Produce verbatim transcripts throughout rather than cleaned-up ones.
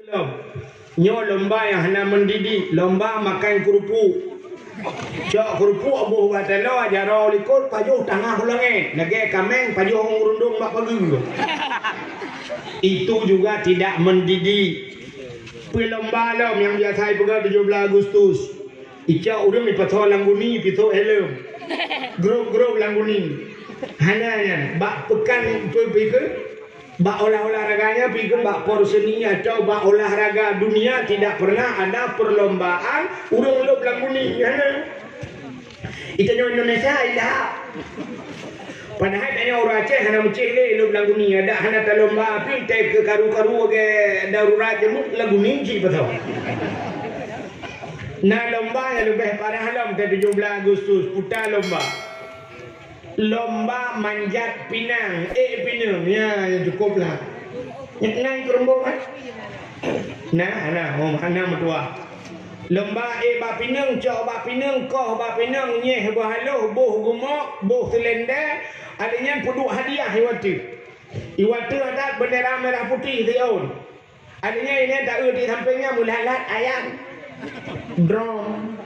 Lom. Nyoe lomba nyang hana mendidik, lomba makan keurupuk. Cok keurupuk boh bak tanoh, jaroe likot, pajoh tangah u langét, lagée kaméng pajoh ureuëng rundong bak pageue. Itu juga tidak mendidik. Peue lomba lom nyang biasa ipeugah tujoh blaih Agustus. Icok ureuëng ipasoe lam guni, ipisoe helm. Grup-grup lam guni. Hana nyan, bak peukan peue-peue keu? Bak olah-olah raga nyan pi keu bak porseni atau bak olahraga dunia tidak pernah ada perlombaan ureuëng lôb lam guni. Hana. Itanyoe Indonesia indak. Padahai tanyoe ureuëng Aceh hana meucéh lé lôb lam guni. Adak hana talomba pi teuka karu-karu lagée darurat jeumuk lam guni cit pasoe. Na lomba nyang leubeh parah lom teuka tujoh blaih Agustus, puta lomba. Lomba manjat pinang, ék pineung, ya, ya cukup lah. Nyan keurumbok kan? Nah, nah, oh, hana meutuah. Lomba ék bak pineung, cok bak pineung, koh bak pineung, nyeh beuhaloh, boh gumok, boh seulendé, alé nyan peuduek hadiah iwateuh. Iwateuh adat bendera merah putih siôn. Akhirnya ini tak di sampingnya meulat-lat ayam. Drum,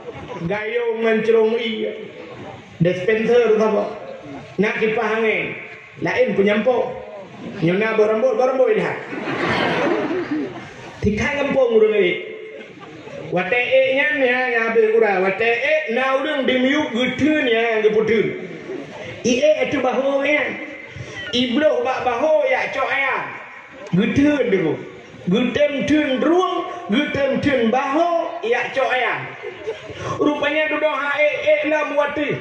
gayung ngon cerong ie. Dispenser tu apa? Nak kipas angin. Lain penyampok. Nyoe na berembut-berembut lihat. Tikai lempung ureuëng ék. Watée ék nyan ya, ya habéh gura. Watée ék na ureuëng di miyup geuteun ya geupeuteuh. Iék itu bahu ya. Ibloh bak bahu ya cok ayam. Geuteun dulu. Geutem-tem drueng, geutem-tem baho, yak cok ayam. Rupanya dudoe ha ék, ék lam watée.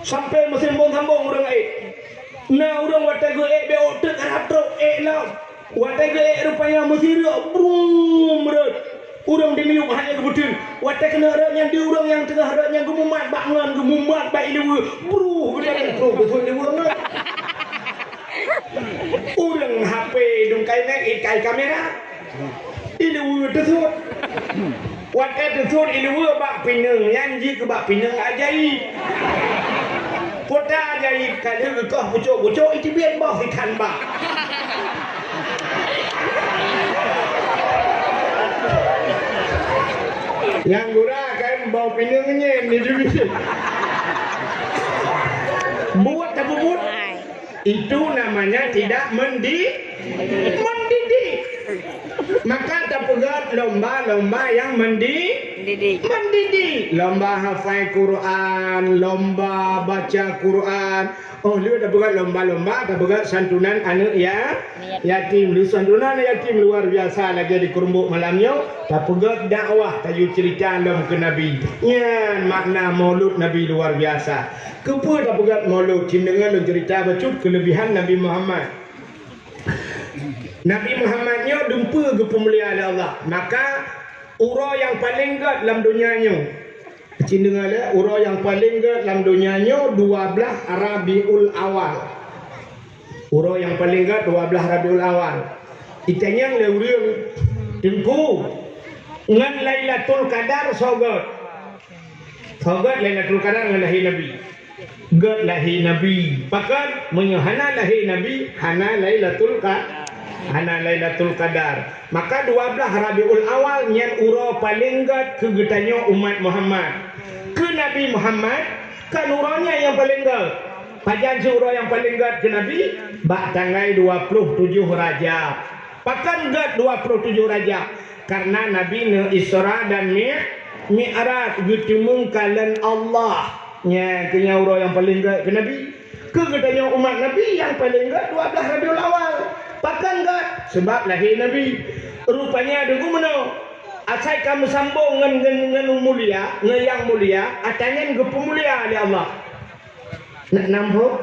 Sampai meusimbong-sambong ureuëng ék. Na ureuëng watée geuék bék ôk teuk karab trok ék lam. Watée geuék rupanya meusireuek brum rot. Ureuëng di miyup hana geubeuteueng. Watée keuneuk rot nyan di ureuëng nyang teungoh rot nyan geumumat bak ngon, geumumat bak ileue. Bruh geutanyoe trok geuphon ileue ngon. Ureuëng H P dungkai mek ikai kamera. Ileue teusut. Watée teusut ileue bak pineung nyan jih keu bak pineung ajaib. Kota ajaib ka lheueh geukoh pucok-pucok itibiet boh ikan bak. Nyang gura kan bau pineung nyen ni dulu. Buet tapi buet. Itu namanya tidak mendi-, mendidik. Maka tapeugah lomba-lomba yang mendi-, Mendidik. Mendidik. Lomba hafai Quran, lomba baca Quran. Oh, lheueh tapeugah lomba-lomba, tapeugah santunan aneuk ya-, yatim. Lheueh santunan yatim luar biasa lagée di Keurumbok malam nyoe. Tapeugah dakwah, tayue cerita lom keu Nabi. Nyan makna maulud Nabi luar biasa. Keupeue tapeugah maulud? Cit deungon lôn cerita bacut keulebihan Nabi Muhammad. Nabi Muhammad nyoe dumpeue geupeumulia lé Allah. Maka uroe nyang paleng gét lam donya nyoe, cit deungon lé, uroe nyang paleng gét lam donya nyoe dua blaih Rabiul Awal. Uroe nyang paleng gét dua blaih Rabiul Awal. Itanyong lé ureuëng, "Teungku, ngon Lailatul Qadar soe gét?" Soe gét Lailatul Qadar ngon lahé Nabi? Gét lahé Nabi. Pakon? Meunyoe hana lahé Nabi, hana Lailatul Qa-, hana Lailatul Qadar. Maka dua blaih Rabiul Awal nyan uroe paleng gét keu geutanyoe umat Muhammad. Keu Nabi Muhammad, kan uroe nyan nyang paleng gét. Pajan cit uroe nyang paleng gét keu Nabi? Bak tanggai dua ploh tujoh Rajab. Pakon gét dua ploh tujoh Rajab? Karena Nabi neu Isra dan Mi-, Mi'raj, geuteumeung kalon Allah. Nyan keuh nyan uroe nyang paleng gét keu Nabi. Keu geutanyoe umat Nabi nyang paleng gét dua blaih Rabiul Awal. Pakon gét? Sebab lahé Nabi. Rupanya deungon meunoe, asai ka meusambong ngon, ngon, ngon mulia, ngon nyang mulia, ata nyan geupeumulia lé Allah. Nak nambah?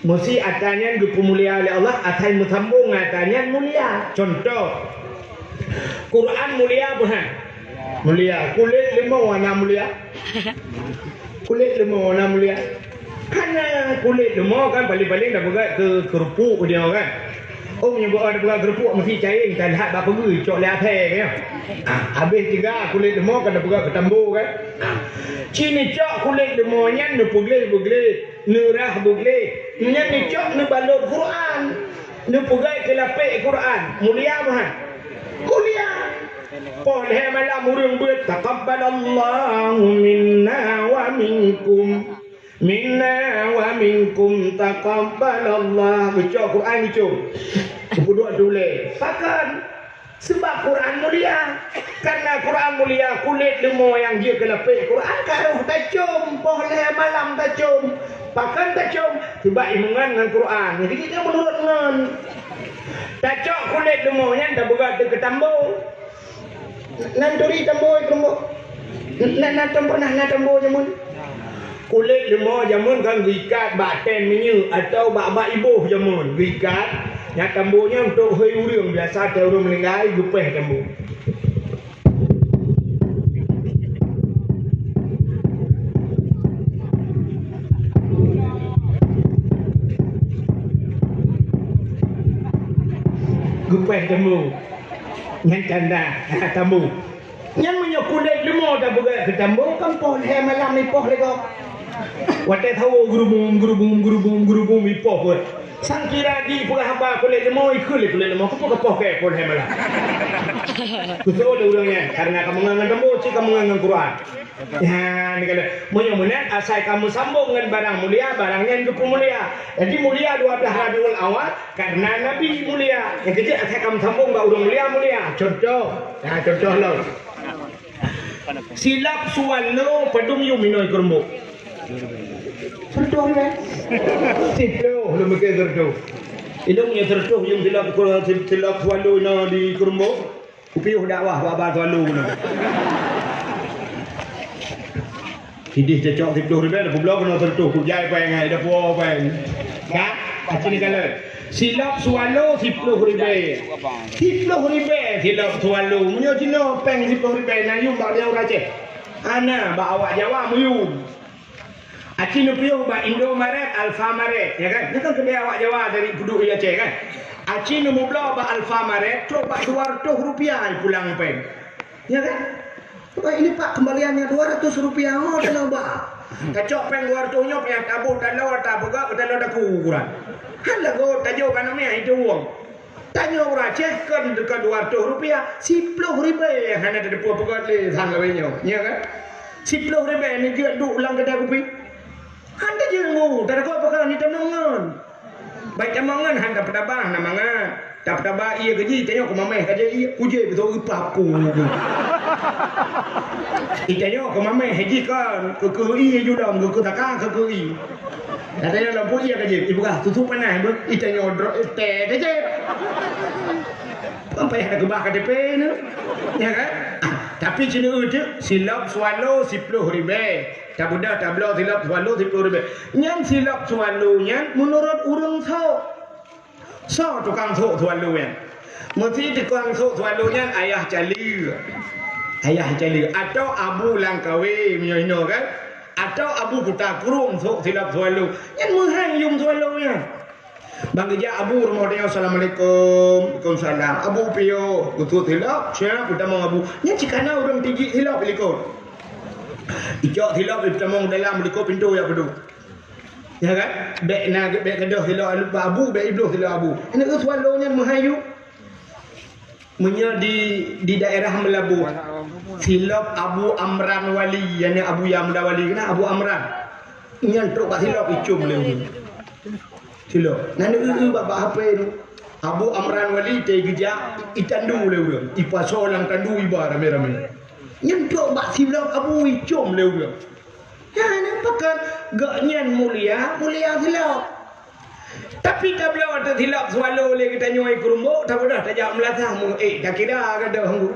Meusi ata nyan geupeumulia lé Allah, asai meusambong ngon ata nyan mulia. Contoh, Quran mulia peu han? Mulia. Kulét leumô na mulia? Kulét leumô na mulia? Hana. Kulét leumô kan paléng-paléng tapeugah keu keurupuk dia kan. Oh, meunyoe bak tapeugah keurupuk meusi cayeng, talhat bak peugui, cok lé asèe kan. Ah, habéh tiga kulét leumô kan tapeugah keu tambo kan. Ah, ci neucok kulét leumô nyan neupeugleh-beugleh, neurah beugleh. Nyan neucok neubalot Quran. Neupeugöt keu lapék Quran. Mulia meuhan. Mulia. Poh lhèe malam ureueng beuet, "Taqabbalallahu minna wa minkum. Minna wa minkum taqabbalallah." Geucok Quran geucok. Geupeuduek di ulèe. Pakon? Seubab Quran mulia. Karena Quran mulia, kulét leumo nyang jeuet keu lapék Quran ka roh tacôm, poh lhèe malam tacôm. Pakon tacôm? Seubab imeungon ngon Quran. Jadi, nyan meunurot ngon. Tacok kulét leumo nyan tapeugah keu tambo. Nan turi tambo, tambo. Nan, nan tambo, nan, nan tambo jameun. Kulét leumo jameun kan geuikat bak tén minyeuk atau bak, bak iboh jameun. Geuikat, nyan tambo nyan untuk hôi ureueng, biasa watèe ureueng meuninggai geupéh tambo. Geupéh tambo. Nyan tanda, ha, tambo. Nyan meunyoe kulét leumo tapeugah keu tambo, kan poh lhèe malam ipoh lé gob. Watèe sawoe geurubum, geurubum, geurubum, geurubum ipoh peuet. Sangkira jipeugah haba kulét leumo, ikheun lé kulét leumo, keupeue kapoh kèe poh lhèe malam. Keusoe lé ureueng nyan, karena ka meungon ngon tambo, cit ka meungon ngon Quran. Nyan, ni kata, meunyoe meunan asai ka meusambông ngon barang mulia, barang nyan geupeumulia. Jadi mulia dua blah Rabiul Awal, karena Nabi mulia. Nyang keujeuet asai ka meusambông bak ureueng mulia, mulia. Contoh, nah, contoh lom. Silop swallow padum yum inoe keurumbok? Sireutoh ribèe. Siploh, lôn mikir sireutoh. Ilôn nyang sireutoh yum silop, silop swallow inoe di keurumbok. Kupiôh dakwah bak-bak swallow keunoe. Sideh cocok siploh ribèe, dah kubloe keunoe sireutoh, kujai péng, hai, dah puwoe péng. Ka? Aci ni kalon. Silop swallow siploh ribèe. Siploh ribèe silop swallow. Meunyoe jinoe péng siploh ribèe, na yum bak ureueng Aceh? Hana, bak awak Jawa meuyum. Aci neupiôh bak Indomaret, Alfamaret, ya kan? Nyan kan keudè awak Jawa dari Peuduek i Aceh kan? Aci neumubloe bak Alfamaret, trok bak dua ratus rupiah pulang péng. Ya kan? Wah, ini Pak, kembaliannya dua ratus rupiah. Oh, taloe bak. Tacok péng dua ratus nyoe, payah taboh taloe, tapeugah, taloe daku ukuran. Han lagot, tajok kanoe meuh, itu wong. Tanyoe ureueng Aceh kon, kon dua ratus rupiah, siploh ribèe hana tateupeue peugöt lé sang lawét nyoe, ya kan? Siploh ribèe neujeuet duek lam keudè kupi. Han tajeuet ngon, tadakot pakon, ni tamong ngon. Baik tamong ngon, han tapeutaba, hana mangat. Tapeutaba ié keu jih, tanyoe keu mamèh ka jeuet ié, kujeuet beutôi reupah ku. Itanyoe keu mamèh jih kon, keu, keu ié ju lom, keu, keu saka, keu, keu ié. Katanya lampu iya ka jép, ibuka susu panas beuh, itanyoe drop teh ka jép. Kan payah takeubah K T P nyoe. Ya kan? Ah, tapi cina uteuk silop swallow siploh ribèe. Tabeudôh tabloe silop swallow siploh ribèe. Nyan silop swallow nyan meunurot ureueng sok. Soe tukang sok swallow nyan? Meusti tukang sok swallow nyan ayah Cali. Ayah Cali atau Abu Langkawe meunyoe inoe kan? Atau Abu Kuta Krueng sok silop swallow. Nyan meuhai yum swallow nyan. Ban geujak Abu rumoh tanyoe, "Assalamualaikum." "Waalaikumsalam." Abu piôh, geusok silop, siap geutamong Abu. Nyan cit kana ureueng tijik silop likot. Icok silop, itamong dalam likot pintoe jak peuduek. Ya kan? Bèk na, bèk gadôh silop bak Abu, bèk ibloh silop Abu. Aneuk swallow nyan meuhai yum. Meunyoe di, di daerah Meulaboh, silop Abu Amran Wali, yani Abu Yamda Wali, keunan Abu Amran. Nyan trok bak silop icôm lé ureueng. Silop. Na neu-eu bak, bak H P tu. Abu Amran Wali teuh geujak itandu lé ureueng. Ipasoe lam tandu iba ramé-ramé. Nyan trok bak silop Abu icôm lé ureueng. Nyan pakon gobnyan mulia, mulia silop. Tapi tabloe ateueh silop swallow lé geutanyoe i Krumbok, tabeudôh tajak meulasah mu, eh, takira gadôh ngu.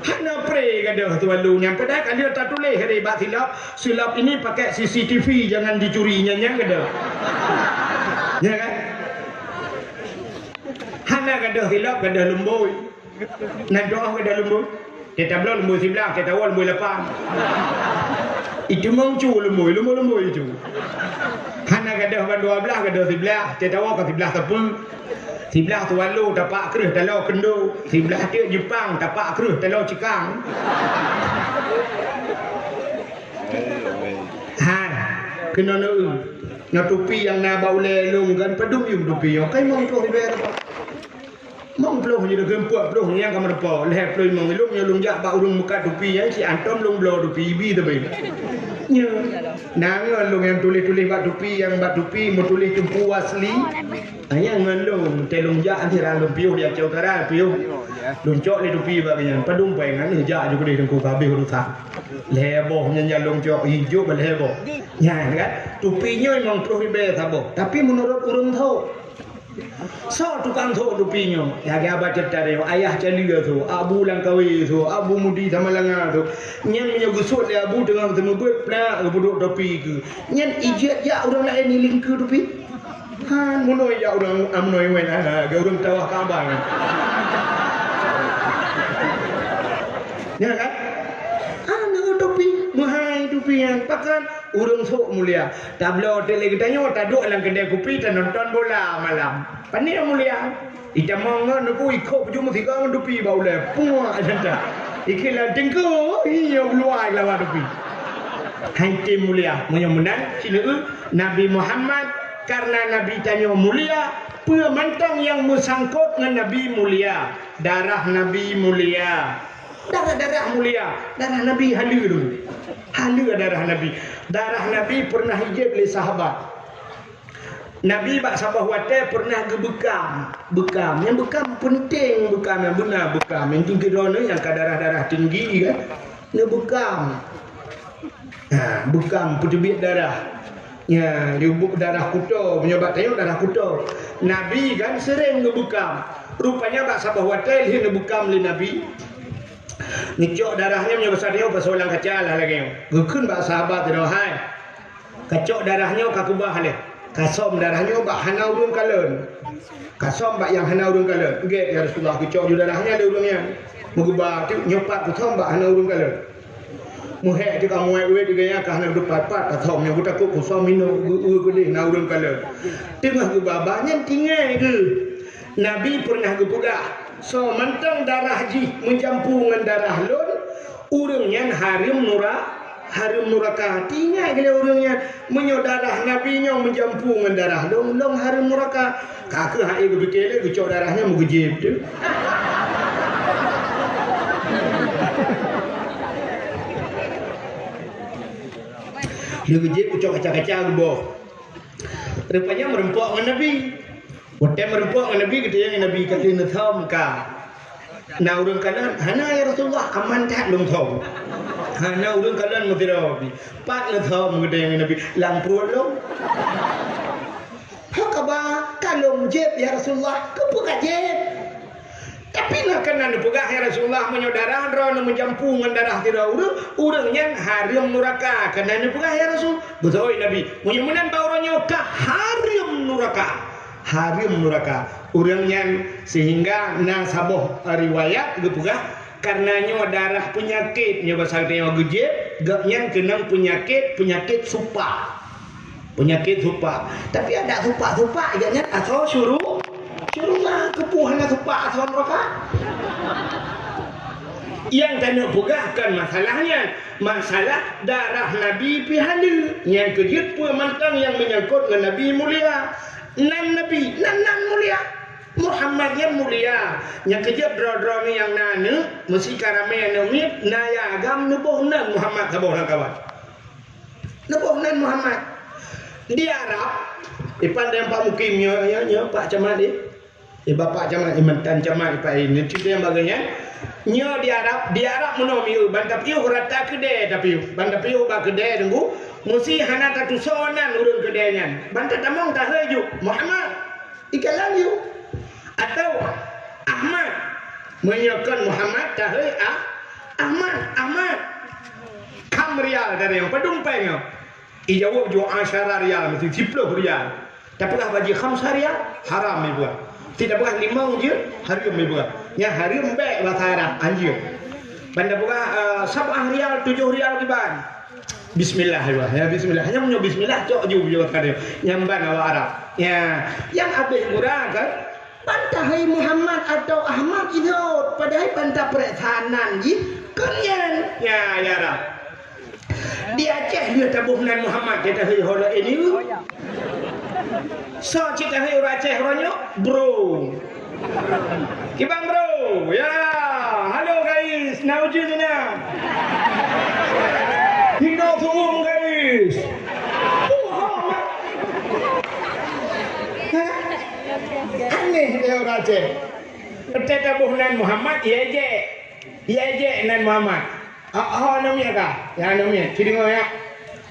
Hana pré gadôh swallow nyan, padahai ka lheueh tatuléh di bak silop, "Silop ini pakai C C T V, jangan dicuri," nyan, nyan gadôh. Ya kan? Hana gadôh silop, gadôh lumbôi. Nan doh gadôh lumbôi. Teutabloe lumbôi siblaih, teutawoe lumbôi lapan. Itu meuchu lumbôi, lumbôi-lumbôi itu. Hana gadôh ban dua blaih, gadôh siblaih, teutawoe ka siblaih sapeue. Siblaih swallow tapak kreueh taloe keundo, siblaih teuk Jepang tapak kreueh taloe cikang. Hai, keunoe neu-eu. Nyoe tupi nyang na bak ulèe lôn kan, padum yum tupi nyoe. Kai mong tuh ribèe. Limong ploh jih, dua ploh nyang ka meureumpok, lhèe ploh limong. Lôn nyoe lôn jak bak ureueng meukat tupi nyan, si Anton lôn bloe tupi, ibi teubé. Nyoe. Na ngon lôn nyang tuléh-tuléh bak tupi, nyang bak tupi meutuléh Teungku Wasli. Ah, nyan ngon lôn, teuh lôn jak, anti rang lôn piôh di Aceh Utara, piôh. Lôn cok lé tupi bak nyan, padum péng nyan, jak ju keudeh Teungku, ka habéh urusan. Lhèe boh nyan, nyan lôn cok, ijôk bak lhèe boh. Nyan kan, tupi nyoe limong ploh ribèe saboh. Tapi meunurot ureueng thok, soe tukang thok tupi nyoe? Ya, geuba ceurita nyoe, Ayah Calia thok, Abu Langkawi thok, Abu Mudi Samalanga thok. Nyan meunyoe geusut lé Abu teungoh seumeubeuet, plak, geupeuduek tupi keu. Nyan ijeuet jak ureueng laén ilingkeue tupi. Han, meunoe jak ureueng, ah, meunoe wén, ah, geu ureueng tawah Ka'bah nyan. Ya kan? Ah, nyoe tupi, meuhai tupi nyan. Pakon? Ureueng sok mulia. Tabloe teuh lé geutanyoe, taduek lam keudè kupi, tanonton bola malam. Pane mulia. Itamong ngon nuku ikôt baju meusigoe ngon tupi bak ulèe. Puak janta. Ikheun lam teungku, iya, buluai lawan tupi. Hai tem mulia. Meunyoe meunan, sineuk Nabi Muhammad, karena Nabi tanyoe mulia, peue mantong nyang meusangkot ngon Nabi mulia. Darah Nabi mulia. Darah-darah mulia, darah Nabi haleue dulu. Haleue darah Nabi. Darah Nabi pernah ijép lé sahabat. Nabi bak saboh watèe pernah geubeukam. Beukam, nyang beukam peunteng, beukam nyang beuna beukam. Nyang tinggi droeneuh nyang ka darah-darah tinggi kan, neubeukam. Ha, beukam peuteubiet darah. Ya, diubuek darah kuto, meunyoe bak tanyoe darah kuto. Nabi kan sering geubeukam. Rupanya bak saboh watèe lheueh neubeukam lé Nabi, neucok darah nyan meunyoe basa tanyoe, basa lam kaca lah lagèe nyoe. Geukheun bak sahabat teuh, "Hai, kacok darah nyoe kakeubah lé. Kasöm darah nyoe bak hana ureueng kalon. Kasöm bak nyang hana ureueng kalon." "Gèt, ya Rasulullah, geucok ju darah nyan lé ureueng nyan." Meukeubah teuk, "Nyoe pat kusöm bak hana ureueng kalon." Meuhèk teuk ka muet-uet, geuya ka hana geupat-pat, kasöm nyoe geutakot kusöm inoe, geu-, geu-, keudeh na ureueng kalon. Teungoh geubaba nyan tinggai geuh. Nabi pernah geupeugah, "Soe mantong darah jih meujampu ngon darah lôn, ureueng nyan hareuem nura-, hareuem nuraka." Teuingat lé ureueng nyan, "Meunyoe darah Nabi nyoe meujampu ngon darah lôn, lôn hareuem nuraka." Ka kheueh hai geupike lé, geucok darah nyan meugeujép teuk. Lheueh geujép, geucok kaca-kaca geuboh. Rupanya meureumpok ngon Nabi. Watèe meureumpok ngon Nabi, geutanyong Nabi, "Ka lheueh neusöm ka? Na ureueng kalon?" "Hana, ya Rasulullah, aman that lôn söm." "Hana ureueng kalon meusidroe pih." "Pat neusöm?" geutanyong Nabi. "Lam pruet lôn." "Ho kaba ka lôn jép, ya Rasulullah." "Keupeue ka jép?" "Tapi na keunan neupeugah, ya Rasulullah, meunyoe darah droeneuh meujampu ngon darah sidroe ureueng, ureueng nyan hareuem nuraka." Keunan neupeugah, ya Rasul. Beutôi Nabi, "Meunyoe meunan bak uroe nyoe ka hareuem nuraka." Hareuem nuraka. Ureueng nyan, sehingga na saboh riwayat geupeugah, karena nyoe darah peunyakét, nyoe basa geutanyoe geujép, gobnyan keunong peunyakét, peunyakét supak. Peunyakét supak. Tapi adak supak-supak, gobnyan asoe syuru-, syuruga. Keupeue hana supak asoe nuraka? Nyang taneuk peugah kon masalah nyan. Masalah darah Nabi pih haleue. Nyang keujeuet peue mantong nyang meunyangkot ngon Nabi mulia. Nan Nabi, nan, nan mulia. Muhammad nyan mulia. Nyang keujeuet droe-droe nyoe nyang na aneuk, meusi ka ramé aneuk miet, na nyang agam neuboh nan Muhammad saboh lam kawan. Neuboh nan Muhammad. Di Arab, ipan dan Pak Mukim nyoe, nyoe, nyoe, Pak Camat, eh. Eh, Bapak Camat, eh, mantan Camat, eh, Pak, eh, nyoe cerita nyang bagai nyan. Nyoe di Arab, di Arab meunoe mieu, ban tapiôh rata keudè tapiôh. Ban tapiôh bak keudè teungku, meusi hana tatusoe nan ureueng keudè nyan. Ban tatamong tahôi ju, "Muhammad." Ikalon ju. Atau Ahmad. Meunyoe kon Muhammad, tahôi Ah-, Ahmad, Ahmad. Kham rial dari nyoe, padum péng nyoe. Ijaweueb ju asyara rial, meusti siploh rial. Tapeugah bak jih khamsa rial, haram ipeugah. Tapeugah limong jeuet, hareuem ipeugah. Nyang hareuem bèk basa Arab, anjeue. Ban tapeugah, eh, sab'ah rial, tujoh rial kiban. Bismillah, ya, ya, bismillah. Nyang nyoe bismillah, cok ju, ju tadi. Nyang ban awak Arab. Ya, nyang habéh gura kan, ban tahôi Muhammad atau Ahmad idot, padahai ban tapreh sanan jih, kon nyan. Ya, ya, Arab. Di Aceh lheueh taboh nan Muhammad, dia tahôi ho laén nyoe. Soe cit tahôi ureueng Aceh uroe nyoe? Bro. Kiban bro, ya, halo guys, na ujeuen na. Hino tueng guys. Tuha. Hah? Aneh dia orang Aceh. Peutet taboh nan Muhammad, ya je. Ya je nan Muhammad. Ah, ah, aneuk miet ka? Ya, aneuk miet. Ci deungoe, ya.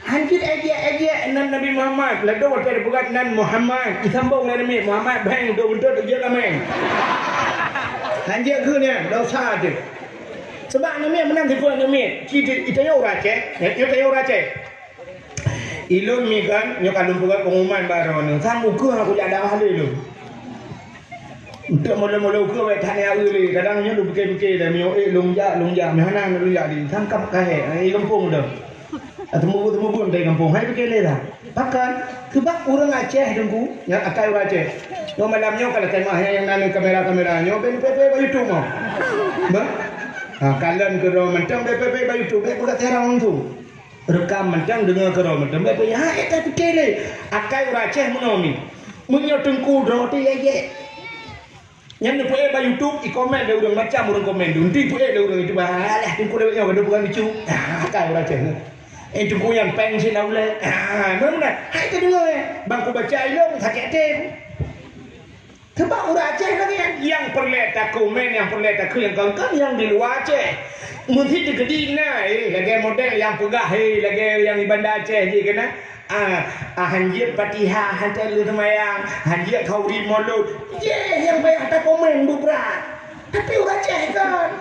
Hanjeuet ejek-ejek nan Nabi Muhammad. Ladôm watèe geupeugah nan Muhammad. Isambông lé aneuk miet, Muhammad bang, dok beutôi ejek kameng. Hanjeuet keu nyan, dosa teuh. Sebab aneuk miet meunan tipe aneuk miet. Ci, ci, itayue ureueng Aceh. Ya, itayue ureueng Aceh. Ilôn mi kan, nyoe ka lôn peugah pengumuman baroe nyoe. Sang ukeue aku jak dakwah lé lôn. Untuk mula-mula ukeue wék that nyan lé. Kadang nyoe lôn pike-pike dah, meunyoe ék lôn jak, lôn jak. Meuhana lôn jak di. Sangkap kahé, eh, i gampông dah. Ateueh mubu-mubu di gampông. Hai pike lé dah. Pakon, keubah ureueng Aceh Teungku, nyang akai ureueng Aceh. Nyoe malam nyoe kalau tema nyang na kamera-kamera nyoe, ben pé-pé bak YouTube mah. Bah? Ha, kalon keudroe mantong, ben pé-pé bak YouTube, ben peugah terang langsung. Rekam mantong, deungoe keudroe mantong. Bèk peue, ha, eh, ka pike lé. Akai ureueng Aceh meunoe mi. Meunyoe Teungku droe teuh yek-yek. Nyan neupeuék bak YouTube, i komen lé ureueng, macam ureueng komen. Dum ti peuék lé ureueng itu, bah, alah, Teungku lewat nyoe, keuneuk peugah lucu. Ah, akai ureueng Aceh. Eh, Teungku nyan péng cit na ulèe. Ah, meunan, meunan. Hai teudeungoe, eh. Bang kubaca ilôn, sakét até. Teuma ureueng Aceh lagèe nyan, nyang peureulèe takomen, nyang peureulèe takheun, nyang kon-kon nyang di luwa Aceh. Meusi teukeudi na, eh, lagèe model nyang peugah, eh, lagèe nyang di Banda Aceh jih keunan. Ah, ah, hanjeuet Fatihah, han teuh lheueh seumayang, hanjeuet khauri Maulud. Jih nyang payah takomen bubrak. Tapi ureueng Aceh kon.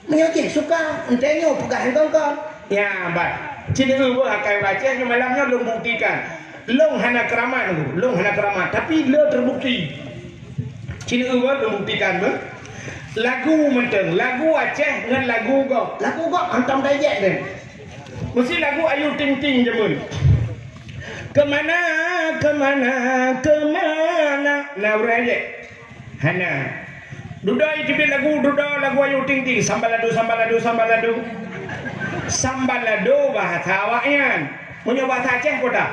Meunyoe jih suka, entée nyoe peugah ngon kon. Nyan, ban. Ci neueu beuh akai ureueng Aceh nyoe malam nyoe lôn buktikan. Lôn hana keuramat, lôn hana keuramat, tapi le teubukti. Ci neueu beuh lôn buktikan beuh. Lagu mantong, lagu Aceh ngon lagu gob. Lagu gob hantom tajak deh. Meusi lagu Ayu Ting Ting jameun. Kemana, kemana, kemana? Na ureueng Aceh? Hana. Dudoe teubiet lagu, dudoe lagu Ayu Ting Ting, sambalado, sambalado, sambalado. Sambalado bahasa awaknyan. Meunyoe bahasa Aceh peue ta?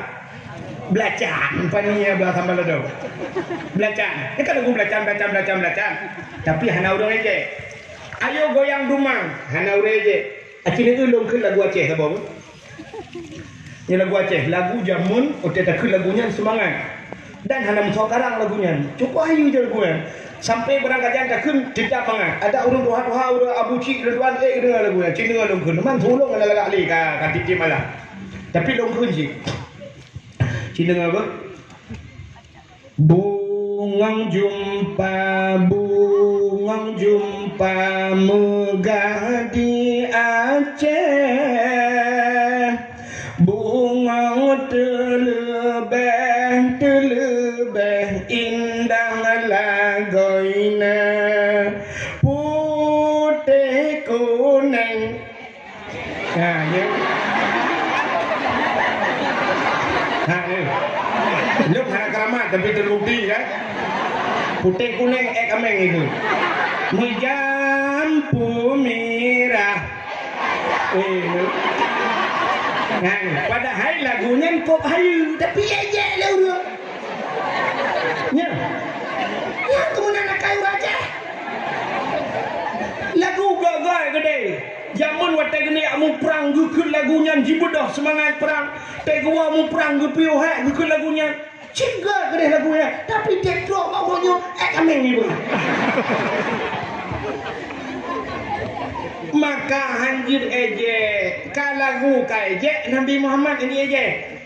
Belacan, pani ya bahasa sambalado. Belacan. Nyan kan lagu belacan, belacan, belacan, belacan. Tapi hana ureueng ejek. Ayo goyang dumang, hana ureueng ejek. Aci lôn kheun lagu Aceh saboh. Nyoe lagu Aceh, lagu jameun, watée takheun lagu nyan seumangat. Dan hana meusoe karang lagu nyan. Cukup hayeu je lagu nyan. Sampai barangkajan takheun teutab mangat. Adak ureueng tuha-tuha, ureueng abu cik, ureueng tuan, eh, deungoe lagu nyan. Ci deungoe lôn kheun. Man tulông hana lagak lé ka, ka tiep-tiep malam. Tapi lôn kheun cit. Ci deungoe beuh. Bungong jumpa, bungong jumpa meugah di Aceh. Bungong teuleubeh, teuleubeh indah lagoina. Putéh kuneng. Ha, ya. Ha, ya. Lôn hana keuramat, tapi teubukti, kan? Putéh kuneng, ék kameng itu. Meujampu mirah. Eh, ya. Ha, ya. Padahai lagu nyan kôb hayeu, tapi ejek lé ureueng. Nyan. Nyan keuh meunan akai ureueng Aceh. Lagu gagah geude. Jameun watée geuniyak muprang geukheun lagu nyan jibeudôh seumangat prang. Teuk geuwoe muprang geupiôh hék geukheun lagu nyan. Cit geude lagu nyan, tapi teuk trok bak uroe nyoe, eh, kameng nibak. Maka hanjeuet ejek, ka lagu ka ejek Nabi Muhammad ini ejek.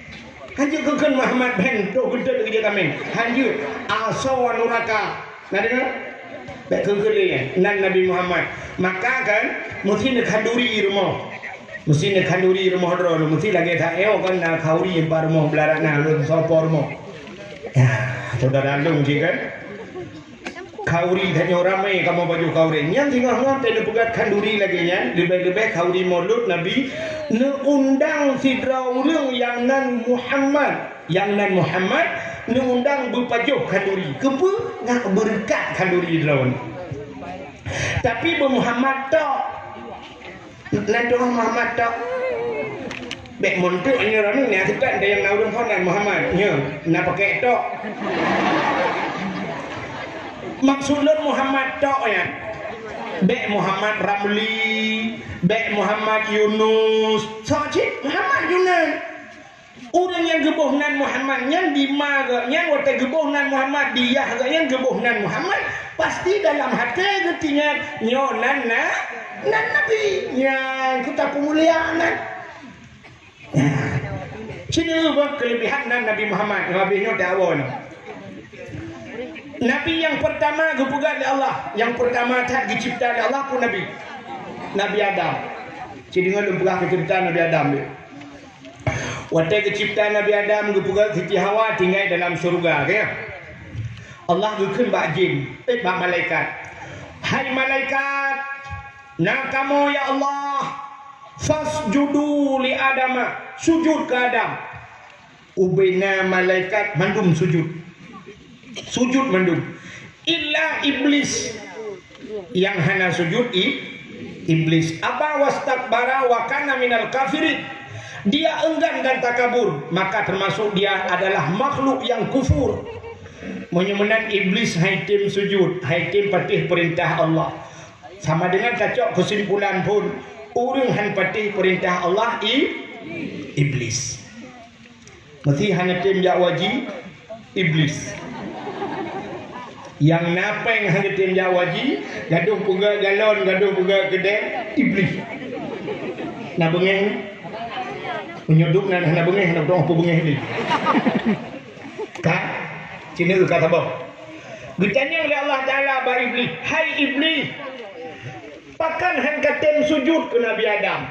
Hanjeuet keu kheun Muhammad ben trok geuteuet keu jeuet kameng. Hanjeuet asoe nuraka. Na deungoe? Bék keu kheun lé nyan, nan Nabi Muhammad. Maka kan meusi neukhanduri rumoh. Meusi neukhanduri rumoh droe, meusi lagée that nyoe kan na khauri bak rumoh beularat na lôn soe po rumoh. Ya, saudara lôn cit kan. Khauri tanyoe ramé kamoe pajoh khauri. Nyan singoh-singoh teuh neupeugah khanduri lagée nyan, leubeh-leubeh khauri Maulud Nabi, neuundang sidroe ureuëng nyang nan Muhammad. Nyang nan Muhammad neuundang beupajoh khanduri. Keupeue? Ngat beureukat khanduri droe. Tapi beu Muhammad tok. Nan Tuhan Muhammad tok. Bék meunteuk nyoe droeneuh, nyan seukat nyang na ureuëng phon nan Muhammad. Nyoe, na pakék tok. Maksud lôn Muhammad tok nyan. Bék Muhammad Ramli, bék Muhammad Yunus. Soe cit Muhammad Yunus. Ureuëng nyang geuboh nan Muhammad nyan, di ma geuh nyan watée geuboh nan Muhammad, di yah geuh nyan geuboh nan Muhammad, pasti dalam até geutingat nyoe nan na, nan Nabi. Nyan keu tapeumulia nan. Sinoe bah keulebihan nan Nabi Muhammad, habéh nyoe dakwah nyoe. Nabi nyang peurtama geupeugah lé Allah, nyang peurtama that geucebta lé Allah peue Nabi? Nabi Adam. Ci deungoe lôn peugah keu ceurita Nabi Adam deh. Watée geucebta Nabi Adam geupeugah Siti Hawa tinggai dalam syeuruga, ya. Allah geukheun bak jin, eh, bak malaikat. Hai malaikat, na kamoe ya Allah, fasjudu li Adama, sujud keu Adam. Ubena malaikat mandum sujud. Sujud mandum. Illa Iblis. Yang hana sujud i, Iblis. Aba wastakbara wa kana minal kafirin. Dia enggan dan takabur, maka termasuk dia adalah makhluk yang kufur. Meunyoe meunan Iblis hai tem sujud, hai tem patéh peurintah Allah. Sama dengan tacok keusimpulan pun, ureuëng han patéh peurintah Allah i, Iblis. Meusi hana tem jak waji, Iblis. Nyang na péng hana tem jak waji, gadoh peugah galon, gadoh peugah keudè, Iblis. Na beungéh? Meunyoe duek na, na beungéh, na beudôh peubeungéh lé. Ka? Cina ka saboh. Geutanyong lé Allah Taala bak Iblis, "Hai Iblis, pakon han ka tem sujud keu Nabi Adam?"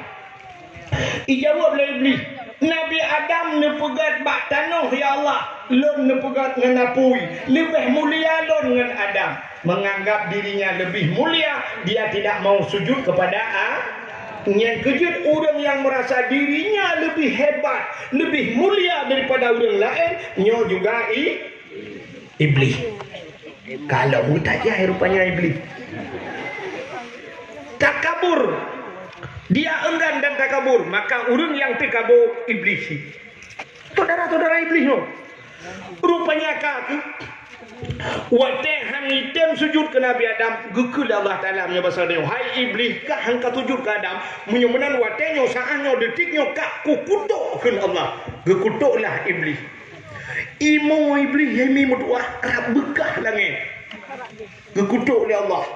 Ijaweueb lé Iblis, "Nabi Adam neupeugét bak tanoh, ya Allah, lôn neupeugét ngon apui, leubeh mulia lôn ngon Adam. Menganggap dirinya lebih mulia, dia tidak mau sujud kepada A-." Nyang keujeuet ureuëng nyang meurasa dirinya leubeh hebat, leubeh mulia daripada ureuëng laén, nyoe juga i-, Iblis. Kalau meutajah rupanya Iblis. Takabur. Dia enggan dan takabur, maka ureuëng nyang takabur Iblis. Saudara-saudara Iblis nyoe. Rupanya ka, watée han item sujud keu Nabi Adam, geukheun lé Allah Taala meunyoe basa nyoe, "Hai Iblis, ka han ka sujud keu Adam, meunyoe meunan watée nyoe, saát nyoe, detik nyoe, ka kukutok," kheun Allah. Geukutoklah Iblis. Imo Iblis nyang mi meutuah rab beukah langét. Geukutok lé Allah.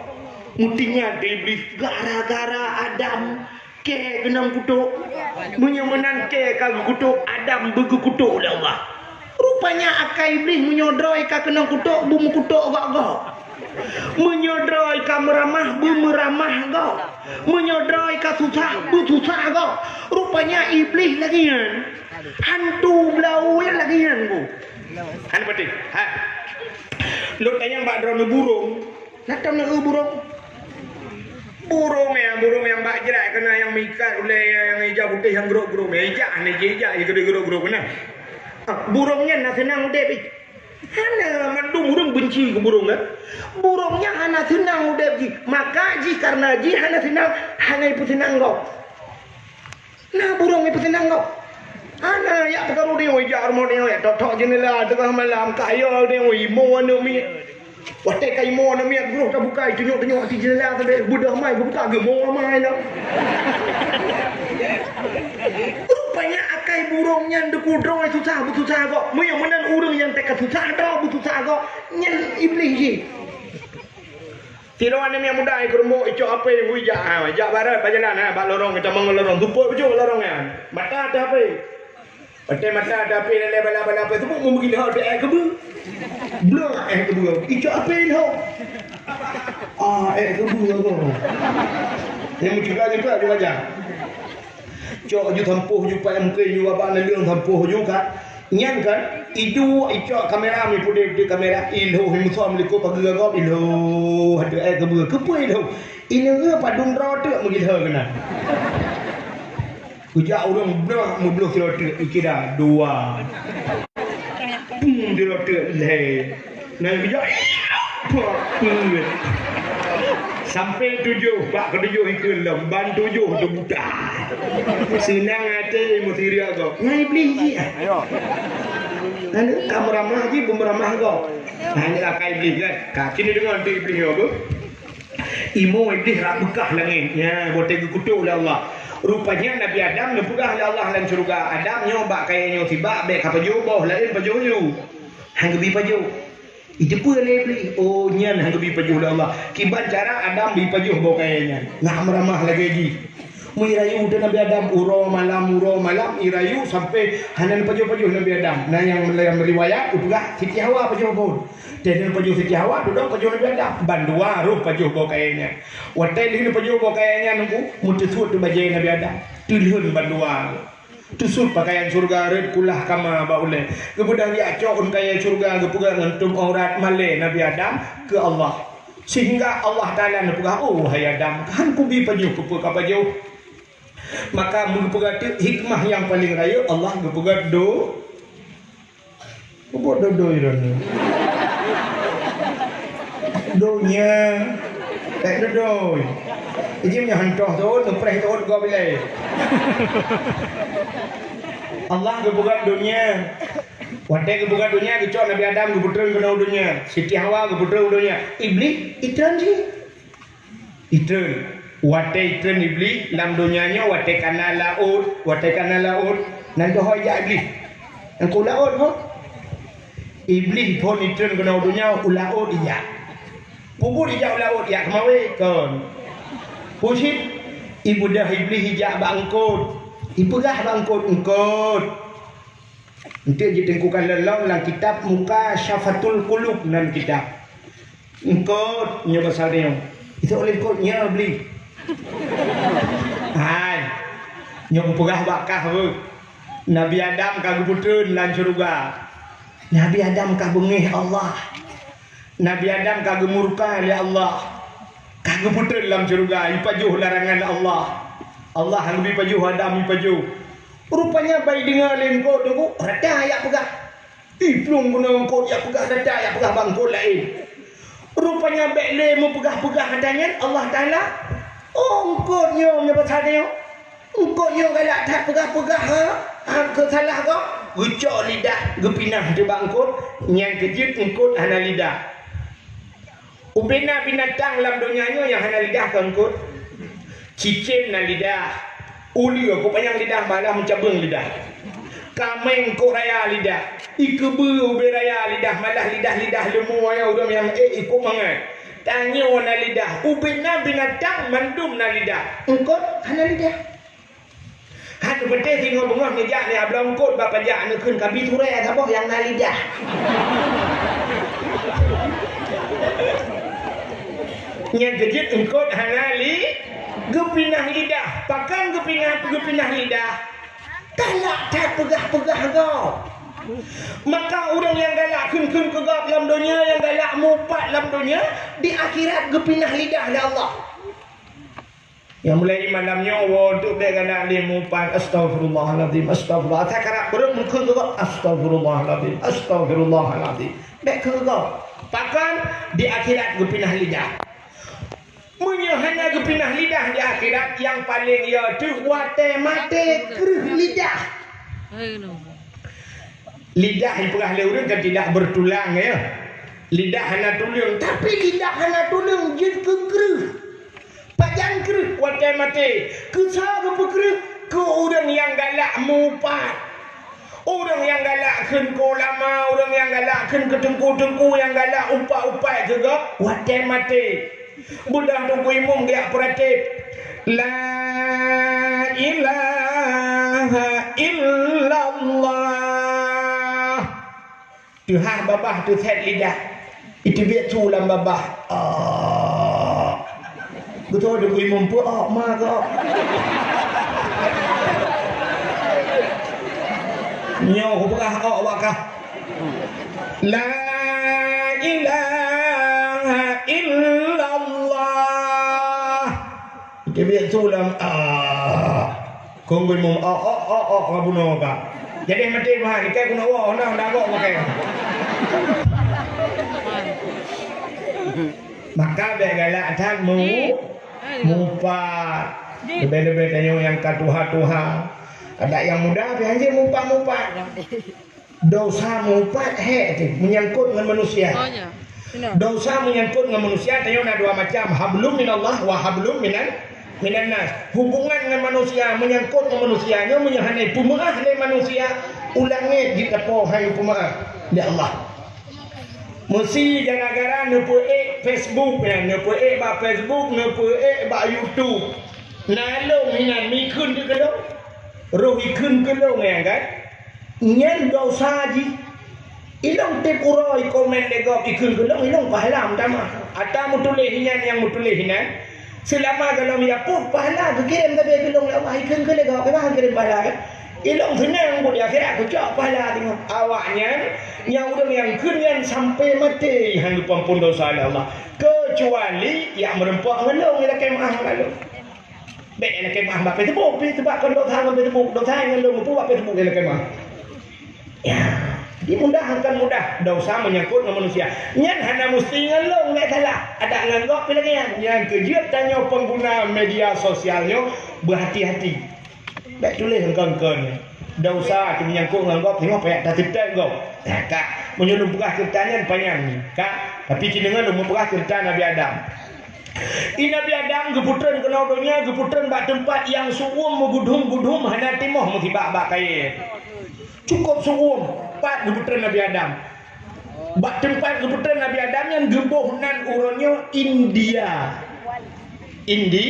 Meutingat Iblis gara-gara Adam kée keunong kutok. Meunyoe meunan kée ka geukutok, Adam beugeukutôk lé Allah. Rupanya akai Iblih meunyoe droe ka keunong kutok, beumeukutok gob-gob. Meunyoe droe ka meuramah, beumeuramah gob. Meunyoe droe ka susah, beususah gob. Rupanya Iblih lagée nyan. Hantu beulau nyan lagée nyan, Bu. Hana patéh. Ha. Lôn tanyong bak droeneuh burông. Na tom na eu burông? Burông nyang, burông nyang bak jrat keunan nyang meuikat ulée nyang, nyang ija putéh nyang grok-grok. Ija hana ija, ija keudeh grok-grok keunan. Ah, burông nyan na seunang udeb jih? Hana, mandum ureuëng beunci keu burông nyan. Burông nyan hana seunang udeb jih. Maka jih kareuna jih hana seunang, hana ipeuseunang gob. Na burông ipeuseunang gob. Hana, jak peukaru deungoe, jak rumoh deungoe, tok-tok jeundela teungoh malam, ka yo deungoe, imo aneuk miet. Watée ka imo aneuk miet, brôh tabuka, tunyok-tunyok ateueh jeundela teuh, beudôh mai geubuka, geumo mai lom. Rupanya akai burông nyan deuh kudroe susah beususah gob. Meunyoe meunan ureuëng nyang teuka susah droe beususah gob, nyan Iblih jih. Sidroe aneuk miet muda nyang keurumbok icok H P, hui jak, ha, jak barat bak jalan, ha, bak lorong, geutamong lorong, tupot bacut lorong nyan. Mata ateueh H P. Watée mata ateueh H P, lalée bala-bala H P teupot meumeugi lheueh ék keubeue. Bleueh ék keubeue, icok H P lheueh. Ah, ék keubeue ko. Nyang meucukla-cukla di wajah. Cok ju sampôh ju paih mungken ju babah naleueng sampôh ju kan. Nyan kan, iduek icok kamera mi pudeb di kamera, ilhôh i musom likot pageue gob, ilhôh, aduh, eh, keubeue, keupeue ilhôh. Ilhôh padum droe teuk meugilhô keunan. Kujak ureuëng brôh meubloh sidroe teuk, ikira dua. Pum sidroe teuk lhée. Nyan geujak, peuet. Sampai tujoh, bak keutujoh ikheun lom, ban tujoh teubuta. Seunang até meusiriak gob. Nyan Iblih jih. Aneuk ka meuramah jih, beumeuramah gob. Nah, nyoe akai Iblih kan. Ka, keuneuk deungoe teuh Iblih nyoe beuh. Imo Iblih rab beukah langét. Nyan, watèe geukutok lé Allah. Rupanya Nabi Adam neupeugah lé Allah lam syeuruga, "Adam, nyoe bak kayèe nyoe sibak, bèk kapajoh boh laén, pajoh laju." Han geubi pajoh. Jiteupeue lé Iblih, oh, nyan han geubi pajoh lé Allah. Kiban cara Adam bi pajoh boh kayèe nyan. Nah, meuramah lagèe jih. Meurayeuk teuh Nabi Adam, uroe malam, uroe malam, irayeuk sampai hana neupajoh-pajoh Nabi Adam. Na nyang lam riwayat geupeugah Siti Hawa pajoh phôn. Teuh neupajoh Siti Hawa, dudoe pajoh Nabi Adam. Bandua roh pajoh boh kayèe nyan. Watèe lheueh neupajoh boh kayèe nyan, Teungku, meuteusuet teuh bajèe Nabi Adam. Teulheueh bandua. Teusuet pakaian syeuruga rhët, kulah kama bak ulèe. Geubeudôh jak cok ôn kayèe syeuruga, geupeugah ngon tom aurat malèe Nabi Adam keu Allah. Sehingga Allah Taala neupeugah, "Oh, hai Adam, han kubi pajoh keupeue kapajoh." Maka meugeupeugah teuk hikmah nyang paleng rayeuk, Allah geupeugah do-, peubuet dodoi droeneuh. Donya, eh, dodoi. Ijih nyoe hantoh thôn, neupreh thôn gob ilèe. Allah geupeugah donya. Watèe geupeugah donya, geucok Nabi Adam geupeutreun keunoe donya. Siti Hawa geupeutreun donya. Iblih itreun jih. Itreun. Watèe itreun Iblih lam donya nyoe, watèe kana laôt, watèe kana laôt, nan teuhôi jak Iblih. Nyan keu laôt phôn. Iblih phôn itreun keunoe donya, u laôt ijak. Peubuet ijak u laôt, ijak keumawé, kon. Peue cit, ibeudôh Iblih ijak bak eungkôt. Ipeugah bak eungkôt, "Eungkôt." Eunteuk jiteuengkukan lom lam kitab Mukasyafatul Qulub nan kitab. Eungkôt nyoe pasal nyoe. Isok lé eungkôt nyoe bli. Hai. Nyoe kupeugah bak kah beuh. Nabi Adam ka geupeutreun lam syeuruga. Nabi Adam ka beungéh Allah. Nabi Adam ka geumurka lé Allah. Ka geupeutreun lam syeuruga, ipajoh larangan Allah. Allah han geubi pajoh Adam, ipajoh. Rupanya bai deungoe lé eungkôt teungku, rata jak peugah. Iplueng guna eungkôt jak peugah, rata jak peugah bak eungkôt laén. Rupanya bèk lé meupeugah-peugah ata nyan Allah Taala. Oh, eungkôt nyoe meunyoe pasal nyoe. Eungkôt nyoe galak that peugah-peugah, ha? Ha, keu salah gob. Geucok lidah, geupinah teuh bak eungkôt, nyan keuh jeuet eungkôt hana lidah. Ubé na binatang lam donya nyoe nyang hana lidah keu eungkôt. Cicém na lidah. Uleue kok panyang lidah, malah meucabeueng lidah. Kaméng kok raya lidah. Ikeubeue ubé raya lidah, malah lidah-lidah leumô nyan ureueng nyang ék ikôt mangat. Tanyoe na lidah. Ubé na binatang mandum na lidah. Eungkôt hana lidah. Han teupeuteh singoh beungoh neujak nibak bloe eungkôt bak pajak, neukheun kabi surée saboh nyang na lidah. Nyan keuh jeuet eungkôt hana li-, geupinah lidah. Pakon geupinah, geupinah lidah? Galak that peugah-peugah gob. Maka ureueng nyang galak kheun-kheun keu gob lam donya, nyang galak mupat lam donya, di akhirat geupinah lidah lé Allah. Nyang mulai malam nyoe, woe, eunteuk bèk galak lé mupat, "Astaghfirullahalazim, astagfirullah." Asai karab beureueng meukeue keu gob, "Astaghfirullahalazim, astaghfirullahalazim." Bèk keu gob. Pakon? Di akhirat geupinah lidah. Meunyoe hana geupinah lidah di akhirat, nyang paleng yo teuh watèe maté kreueh lidah. Lidah ipeugah lé ureueng kan tidak bertulang, ya. Lidah hana tuleueng, tapi lidah hana tuleueng jeuet keu kreueh. Pajan kreueh watèe maté? Keu soe geupeukreueh? Keu ureueng nyang galak mupat. Ureueng nyang galak kheun keu ulama, ureueng nyang galak kheun keu teungku-teungku nyang galak upat-upat keu gob watèe maté. Beudôh Teungku Imum geujak peuratéb, "La ilaha illallah." Teuhah babah teusét lidah. Iteubiet su lam babah. Ah. Beutôi Teungku Imum peue, ah, ma keu, ah. Nyoe kupeugah, ah, awak kah. La ilaha illallah. Teubiet su lam, ah. Kong gun mum, oh, oh, oh, oh, ka bunoe ka. Jadi maté meuhan, ikai keunoe woe, nah, dah gok makai. Maka bèk galak that mu-, mupat. Leubeh-leubeh tanyoe nyang ka tuha-tuha. Adak nyang muda pih hanjeuet mupat-mupat. Dosa meupat hek teuh menyangkut ngon manusia. Oh, ya. Benar. Dosa menyangkut ngon manusia tanyoe na dua macam, hablum minallah wa hablum minan minan nas. Hubungan ngon manusia, menyangkut ngon manusia nyoe meunyoe hana peumeu'ah lé manusia, u langét jiteupeue hai peumeu'ah lé Allah. Meusi gara-gara neupeuék Facebook nyan, neupeuék bak Facebook, neupeuék bak YouTube. Na lôn hinan mikheun dikeue lôn. Roh ikheun keu lôn nyang kan? Nyan dosa jih. Ilôn tiep uroe komen lé gob ikheun keu lôn, ilôn pahala meutamah. Ata meutuléh nyan nyang meutuléh nyan, seulama gohlom yapôh pahala geukirém sabe keu lôn lé Allah ikheun keu lé gob, bah geukirém pahala kan? Ilôn seunang buet di akhirat kucok pahala teungoh. Awaknyan nyang ureuëng nyang kheun nyan sampai maté han geupeuampôn dosa lé Allah, keucuali yak meureumpok ngon lôn ilakée meu'ah ngon lôn. Bék ilakée meu'ah bak Facebook, pih seubab kon dosa ngon Facebook, dosa ngon lôn mupu bak Facebook ilakée meu'ah. Ya, jadi mudah akan mudah dosa menyangkut ngon manusia. Nyan hana musti ngon lôn bék salah. Adak ngon gob pih lagée nyan. Nyang keujeuet tanyoe pengguna media sosial nyoe beuhati-hati. Bék tuléh engkon-engkon. Dosa tu menyangkut ngon gob, teungoh payah tateutek gob. Nah, ka. Meunyoe lôn peugah ceurita nyan panyang ni, ka. Tapi ci deungoe lôn meupeugah ceurita Nabi Adam. I Nabi Adam geupeutreun keunoe donya, geupeutreun bak teumpat nyang su'uem meugudhom-gudhom hana timoh meusibak bak kayée. Cukôp su'uem pat geupeutreun Nabi Adam. Bak teumpat geupeutreun Nabi Adam nyan geuboh nan uroe nyoe India. Indi,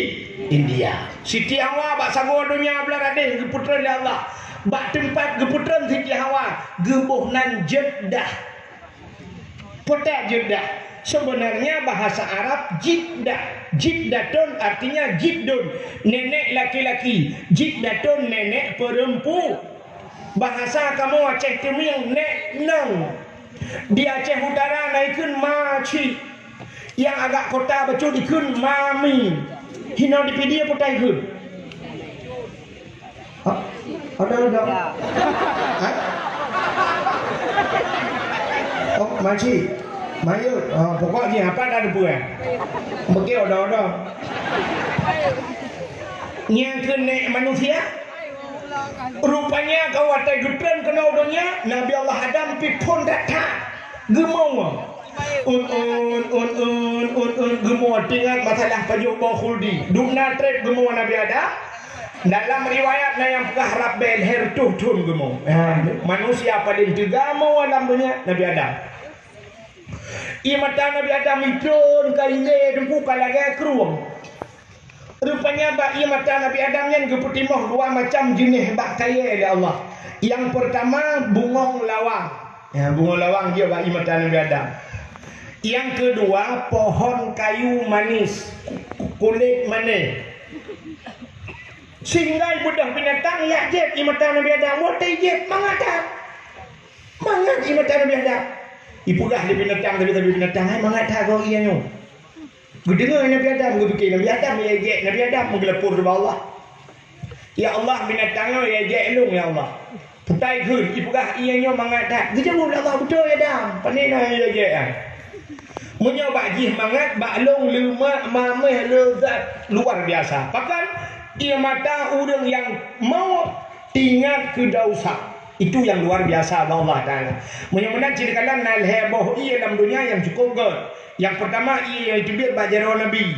India. Siti Hawa bak sagoe donya blaih radeh geupeutreun lé Allah. Bak teumpat geupeutreun Siti Hawa geuboh nan Jeddah. Kota Jeddah. Sebenarnya bahasa Arab Jiddah. Jiddatun artinya jiddun, nenek laki-laki. Jiddatun, nenek perempu. Bahasa kamoe Aceh Teumieng, nek nong. Di Aceh Utara na ikheun maci. Nyang agak kota bacut ikheun mami. Hino di Pidie peue ta ikheun? Ha? Ada, ada. Ha? Oh, maci. Mayot. Oh, pokok jih apa dah debu eh. Mungkin ada, ada. Nyang keuneuk manusia. Rupanya ka watée geutreun keunoe donya, Nabi Allah Adam pih phon that-that. Geumoe. Un, un, un, un, un, un, geumoe teuingat masalah pajoh boh khuldi. Dum na treb geumoe Nabi Adam. Dalam riwayat na nyang peugah rab bée lhée reutôh thon geumoe. Ha, manusia paleng teuga moe lam donya Nabi Adam. Ie mata Nabi Adam itron ka ilée teungku ka lagée krueng. Rupanya bak ie mata Nabi Adam nyan geupeutimoh dua macam jeuneh bak kayée lé Allah. Nyang peurtama bungong lawang. Ya, bungong lawang jeuet bak ie mata Nabi Adam. Nyang keudua pohon kayu manis, kulét mané. Sehingga beudôh binatang jak jieb ie mata Nabi Adam. Watée jieb mangat that. Mangat ie mata Nabi Adam. Ipeugah lé binatang, tapi, tapi binatang, "Hai, mangat that goe ie nyoe." Geudeungoe Nabi Adam, geupike Nabi Adam, ya jek Nabi Adam meugeulapor ubak Allah. "Ya Allah, binatang nyoe ya jek lôn, ya Allah." Putai kheun, ipeugah ie nyoe mangat that. Geujaweueb lé Allah, "Beutôi, ya Adam. Pane na ya jek nyan." Meunyoe bak jih mangat, bak lôn leumak, mameh, leuzat luar biasa. Pakon? Ie mata ureuëng nyang mawöt teuingat keu desya. Itu nyang luar biasa bak Allah Taala. Meunyoe meunan cit kalon na lhée boh ie lam donya nyang cukôp göt. Nyang peurtama ie nyang teubiet bak jaroe Nabi.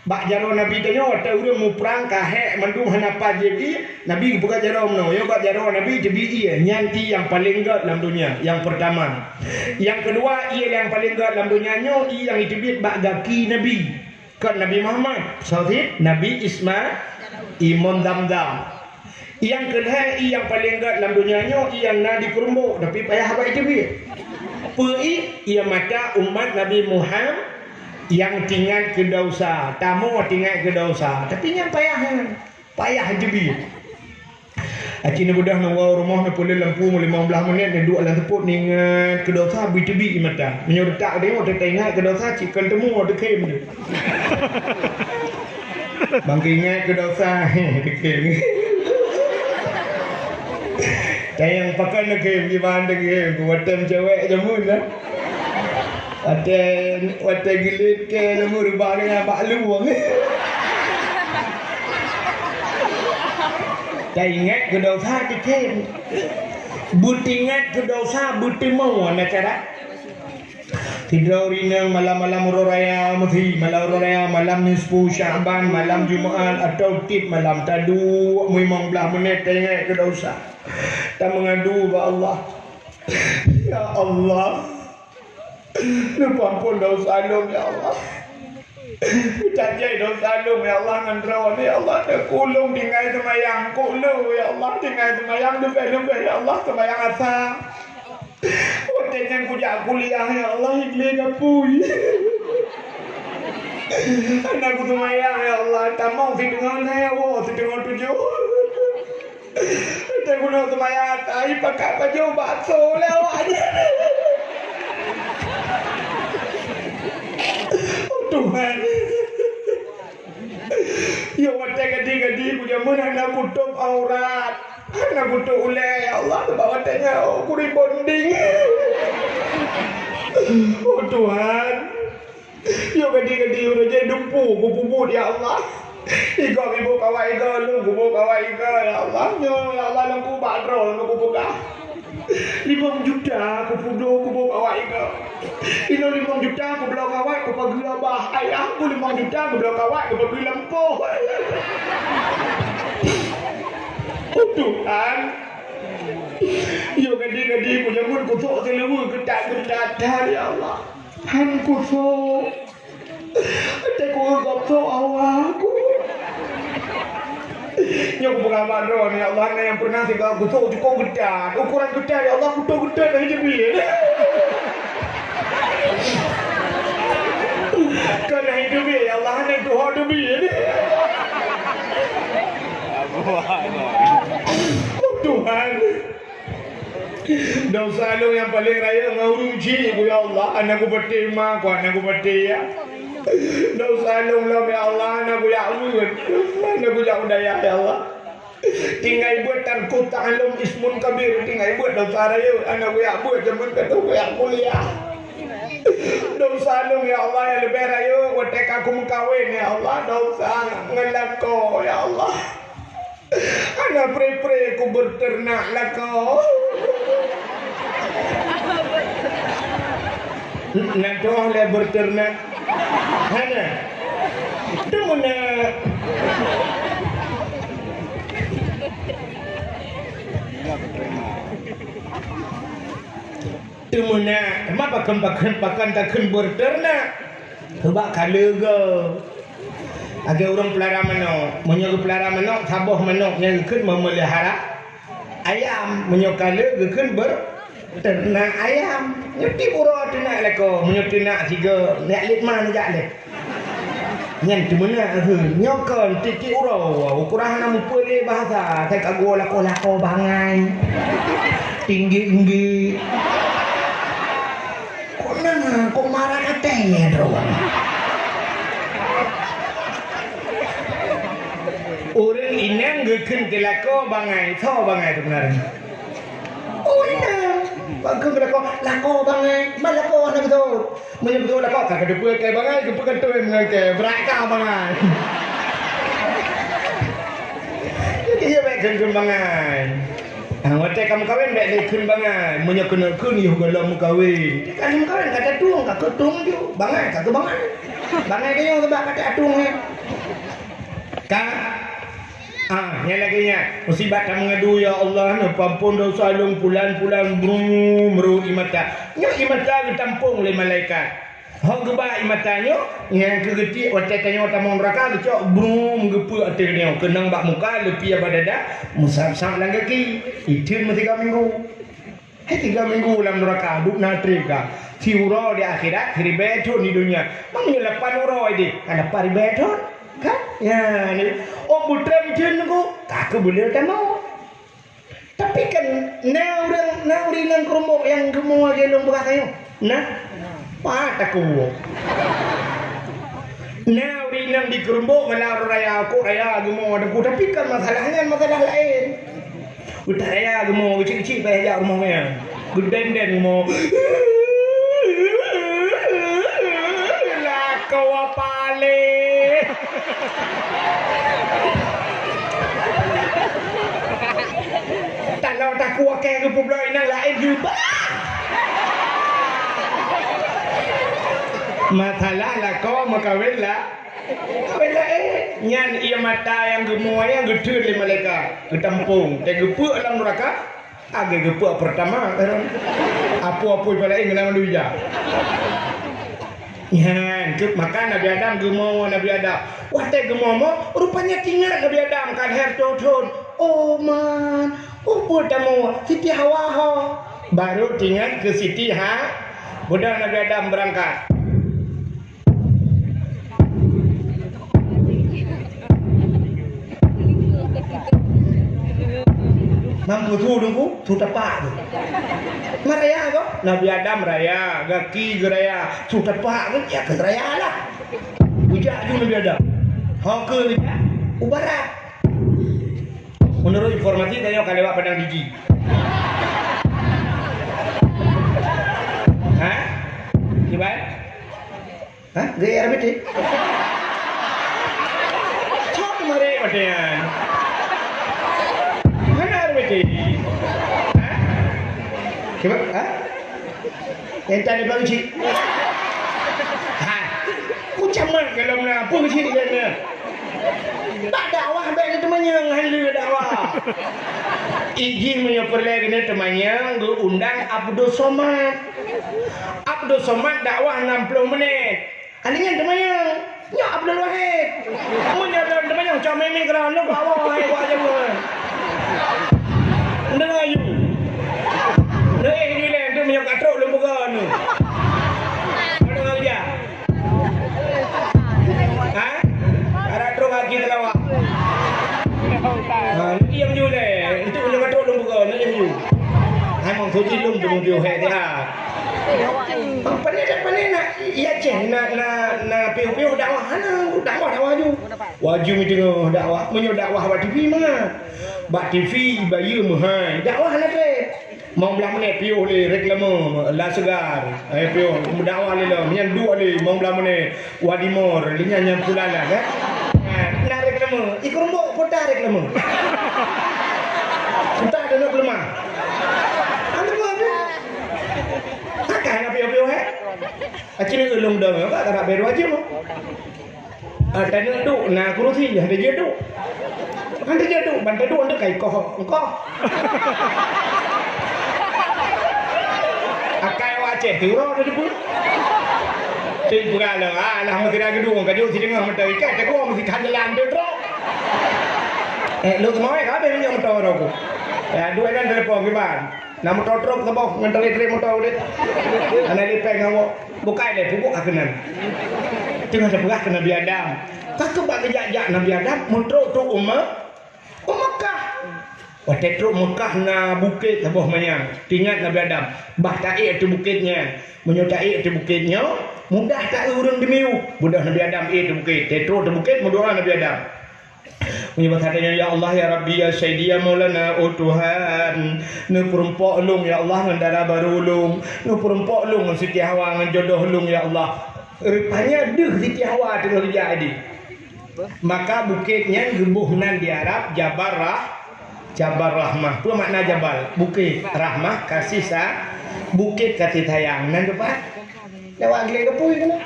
Bak jaroe Nabi tanyoe watée ureuëng muprang ka hék mandum hana pat jieb ie, Nabi geupeugah jaroe meunoe, "Yo bak jaroe Nabi teubiet ie, nyan ie nyang paleng göt lam donya." Nyang peurtama. Nyang keudua ie nyang paleng göt lam donya nyoe ie nyang iteubiet bak gaki Nabi. Kon Nabi Muhammad, soe cit? Nabi Ismail, imon Zamzam. Nyang keulhée ie nyang paleng göt lam donya nyoe ie nyang na di keurumbok, tapi payah haba iteubiet. Peue ie? Ie mata umat Nabi Muhammad nyang teuingat keu desya, tamoe teuingat keu desya, tapi nyan payah nyan. Payah iteubiet. Aci neubeudôh neuwoe rumoh neupeuleueh lampu meulima blaih menit neuduek lam seupôt neuingat keu desya bri teubiet ie mata. Meunyoe teutak deungoe teuingat keu desya cit kon teumé teukhém deuh. Bang ingat keu desya, teukhém. Tayang pakai teukhém di bahan teukhém watée cewek jameun dah. Watée, watée gilet ke lemur bak dengan bak luang. Teuingat keu desya teukhém. Beutingat keu dosa, beuteumeung hana cara. Sidroe ureueng inong malam-malam uroe raya, meusi malam uroe raya, malam nisfu Sya'ban, malam Jumat, atawa tiep malam taduek meumong blaih minét taingat keu dosa. Tameungadu bak Allah. Ya Allah, neupeuampon dosa lôn, ya Allah. Tajai dosa lôn, ya Allah, ngon Droeneuh, ya Allah. Neukeu lôn tinggai seumayang, keu lôn, ya Allah, tinggai seumayang leubeh-leubeh, ya Allah, seumayang asa. Watèe nyan kujak kuliah, ya Allah, iblih gapui. Hana kuseumayang, ya Allah, tamong siteungoh lhèe, woe siteungoh tujoh. Teugunoe seumayang ata, ipakat bajèe bakso lé awak nyan. Oh, Tuhan. Ya, watèe gadi-gadi kujameun hana kutôp aurat, hana kutôp ulèe, ya Allah, sabab watèe nyan, oh, kuribonding. Oh, Tuhan. Yo gadi-gadi uroe jih dumpeue kupeubuet, ya Allah. Igoe iboh kawai igoe, lôn kuboh kawai igoe, ya Allah. Nyoe, ya Allah, lôn kubak droe lôn kupeugah. Limong juta kupeudoe kuboh kawai igoe. Inoe limong juta kubloe kawai kupageue babah. Ayah ku limong juta kubloe kawai kupageue lampôh. Oh, Tuhan. Yo gadi-gadi kujameun kusok seuleuweue geutak-geutak that, ya Allah. Han kusok. Teuka gob sôk awak ku. Nyoe kupeugah bak droeneuh, ya Allah, na nyang peureunah sigoe kusôk cukôp geutat. Ukoran geutat, ya Allah, kutôp geutat dari teubiet. Ka na teubiet, ya Allah, na tuho teubiet. Oh, Tuhan. Dosa lôn nyang paleng rayeuk ngon ureueng chik ku, ya Allah, hana kupatéh ma ku, hana kupatéh yah. Dosa lôn lom, ya Allah, hana kujak beuet, hana kujak u dayah, ya Allah. Tinggai beuet tarku ta'allum ismun kabir, tinggai beuet dosa rayeuk, hana kujak beuet jameun ka kujak kuliah. Dosa lôn, ya Allah, nyang leubeh rayeuk watèe ka kumeukawen, ya Allah, dosa ngon lakoe, ya Allah. Hana pre-pre ku beuteunak lakoe. Na tu'oh lé beuteunak? Hana. Teumeuna. Teumeuna. Ma pakon, pakon, pakon takheun beuteunak? Keubah ka leuga. Lagèe ureueng peulara manok. Meunyoe geupeulara manok, saboh manok nyang geukheun meumeuliara ayam. Meunyoe ka lheueh geukheun beuteunak ayam. Nyoe tiep uroe teunak lakoe. Meunyoe teunak sigoe, jak lét ma neujak lé. Nyan teumeuna, nyoe kon tiep-tiep uroe. Ukoran hana mupeue lé bahasa. Ka goe lakoe-lakoe bangai. Tinggi-tinggi. Kok na, kok marah até ya, droe? Ureueng inong geukheun keu lakoe bangai, soe bangai sebenarnya? Ureueng inong. Bak geukheun keu lakoe, lakoe bangai, ma lakoe hana beutôi. Meunyoe beutôi lakoe, ka geuteupeue keu bangai, geupeukeutôi ngon keu brat ka bangai. Jadi, ya, bèk kheun-kheun bangai. Ah, watèe ka meukawen bèk lé kheun bangai. Meunyoe keuneuk kheun yoh gohlom meukawen. Ka lheueh meukawen ka tatueng, ka keutueng ju. Bangai ka keu bangai. Bangai ka nyoe sabab ka tatueng nyan. Ka? Ah, nyan lagèe nyan. Musibah tameungadu, "Ya Allah, neupeuampon dosa lôn pulan-pulan." Brum, meureuh ié mata. Nyoe ié mata geutampông lé malaikat. Ho geuba ié mata nyoe, nyang keu geutiek watèe tanyoe tamong nuraka geucok brum geupeu ateueh nyoe keunong bak muka leupie bak dada meusab-sab lam gaki. Itheun meusiga minggu. Hai siga minggu lam nuraka duek na trép ka. Siuroe di akhirat siribèe thon di donya. Meunyoe lapan uroe deh, ka lapan ribèe thon. Kan? Ya, ni. Oh, butrem itheun nunggu, ka keubeuleueh tamong. Tapi kan na ureueng, na ureueng inong keurumbok nyang geumoe lagèe lôn peugah tanyoe? Na? Pat takue. Na ureueng inong di keurumbok malam raya, kok raya geumoe takue. Tapi kan masalah nyan masalah laén. Utak raya geumoe keuchik-keuchik payah jak rumoh nyan. Geudendeng geumoe. Lakoe paléh. Tan Kalau takue kèe geupeubloe inong laén jubah. Masalah lakoe meukawen la-, kawen laén. Nyan ie mata nyang geumue nyang geuteun lé malaikat, geutampong, teugeupeuek lam nuraka. Lagèe geupeuek peurtama, apui-apui pih laén keunan mandum ija. Nyan, keu-, maka Nabi Adam geumoe, Nabi Adam. Watèe geumoe, rupanya teuingat Nabi Adam ka lhèe reutôh thôn. Oh man, oh peue tamoe, Siti Hawa ho. Baru teuingat keu Siti Ha-, beudôh Nabi Adam beurangkat. Mampu su Teungku, su tapak tu. Maraya ko? Nabi Adam raya, gaki geuraya, su tapak tu, ya kan raya lah. Ujak ju Nabi Adam. Ho keu ujak, u barat. Menurut informasi, tanyoe ka lewat Padang Diji. Ha? Kiban? Ha? Gaya R B T? Cok mari batean. Mana R B T? Ha? Kiban? Ha? Entan di Bang Cik. Ha. Kucamat dalam na, apa Cik dia ni? Tak dakwah, bèk teumanyong, hana dakwah. Ijih meunyoe peureulèe keuneuk teumanyong, geuundang Abdul Somad. Abdul Somad dakwah enam puluh menit. Kali nyan teumanyong, nyoe Abdul Wahid. Meunyoe lôn teumanyong, cok mimi keudroe, lôn bawa hai buat jameun. Ndeungoe yu. Ndeungoe yu lé, ndeungoe meunyoe ka trok lôn peugah nu. Ndeungoe yu. Ha? Ada trok lagi teulawak. Ha, diam ju lé. Untuk meunyoe ka trok lôn peugah, ndeungoe yu. Hai mong tu jih lôn tu piôh hek dia. Pane dak pane na, ya ceh na, na, na piôh-piôh dakwah, hana dakwah, dakwah ju. Wajib deungoe dakwah. Meunyoe dakwah bak T V meuhat. Bak T V bayeue meuhai. Dakwah hana trép. Mong blah menit piôh lé reklame La Segar. Eh, piôh meudakwah lé lom. Nyan duek lé mong blah menit. Wadi Mor, lé nyan nyang pula lah, kan? Ha, na reklame. Ikeu rumbok puta reklame. Puta dan nak lemah. Anu apa? Takkan nak piôh-piôh, eh? Acil ulung dong, apa tak nak bayar wajib? Ah, tanyoe duek na kurusi, hana jeuet duek. Hana jeuet duek, ban taduek ndeuk kai koh engkoh. Akai awak Aceh tu uroe tu jipeu. Cit peugah lom, ah, lah meusidang geuduek, ka jeuet sideungoh meuteue ikat, teugok meusikat jalan tu trok. Eh, lôn seumawé ka habéh minyeuk moto droe ku. Ya, duek dan telepon kiban. Na moto trok saboh ngon trek-trek moto udép. Hana lipéng awak. Bukai lé pupuk ka keunan. Teungoh tapeugah keu Nabi Adam. Ka keuh bak geujak-jak Nabi Adam, meutrok trok u Me-, u Mekah. Watèe trok Mekah na bukét saboh manyang. Teuingat Nabi Adam, bah taék ateueh bukét nyan. Meunyoe taék ateueh bukét nyoe, mudah taeu ureueng dimiyueb. Beudôh Nabi Adam ék ateueh bukét. Teutrok ateueh bukét, meudoa Nabi Adam. Meunyoe bak gata nyoe, "Ya Allah, ya Rabbi, ya Sayyidi, ya Maulana, oh Tuhan, neupeurumpok lôn, ya Allah, ngon dara barô lôn, neupeurumpok lôn ngon Siti Hawa, ngon jodoh lôn, ya Allah." Rupanya deuh Siti Hawa teungoh geujak di. Maka bukét nyan geuboh nan di Arab Jabal Rah-, Jabal Rahmah. Peue makna jabal? Bukét. Rahmah, kasih sa-, bukét kasih sayang. Nan geupat? Lewat gilai gapui keunoe.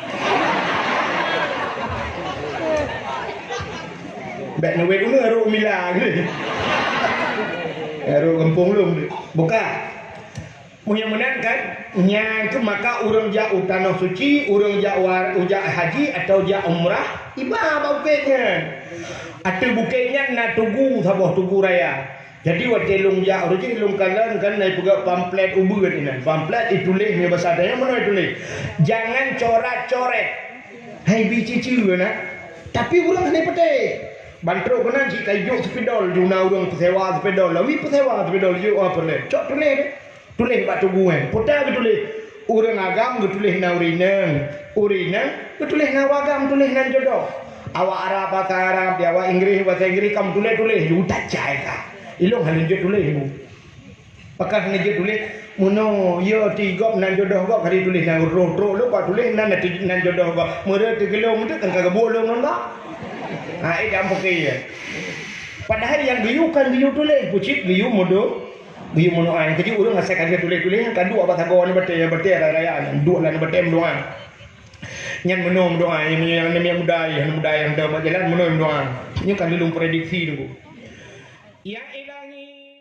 Bèk neuwet uneue rôk mila geuh. Rôk gampông lôn. Buka. Meunyoe meunan kan, nyan keuh maka ureueng jak u Tanoh Suci, ureueng jak wa-, u jak haji atau jak umrah, iba bak bukét nyan. Ateueh bukét nyan na tugu saboh, tugu raya. Jadi watèe lôn jak, ureueng jih lôn kalon kan na ipeugah pamflet ubeut inan. Pamflet ituléh, meunyoe basa tanyoe meunoe ituléh. Jangan coret-coret. Hai bi ceue-ceue na. Tapi ureueng hana patéh. Ban trok keunan cit ka ijok seupidol, ju na ureueng peusewa seupidol. Lawi peusewa seupidol, ijok, oh, peureulèe. Cok tuléh deh. Tuléh bak tugu nyan. Peue geutuléh? Ureueng agam geutuléh nan ureueng inong. Ureueng inong geutuléh nan ureueng agam, tuléh nan jodoh. Awak Arab, basa Arab, di awak Inggréh, basa Inggréh, ka meutuléh-tuléh, ju tajai ka. Ilôn hana jeuet tuléh, Bu. Pakon hana jeuet tuléh, meunoe, yo, ti gob nan jodoh gob, ka jituléh nan roh trok lôn, ka tuléh nan, nan jodoh gob. Meureuh teugeulong teuk kan ka geubuet lôn ngon bak. Ha, eh, dak peuke ya. Padahai nyang geuyue kan geuyue tuléh, bucit geuyue meudo-, Geuyue meudoa, nyang keujeuet ureueng asai ka lheueh tuléh-tuléh, nyang ka duek bak sagoe nibak batèe, batèe raya-raya nyan, duek lam nibak batèe meudoa. Nyan meunoe meudoa, meunyoe nyang aneuk miet muda, aneuk muda nyang deuh mak jalan, meunoe meudoa. Nyoe ka lheueh lôn prediksi teungku. Ya Ilahi.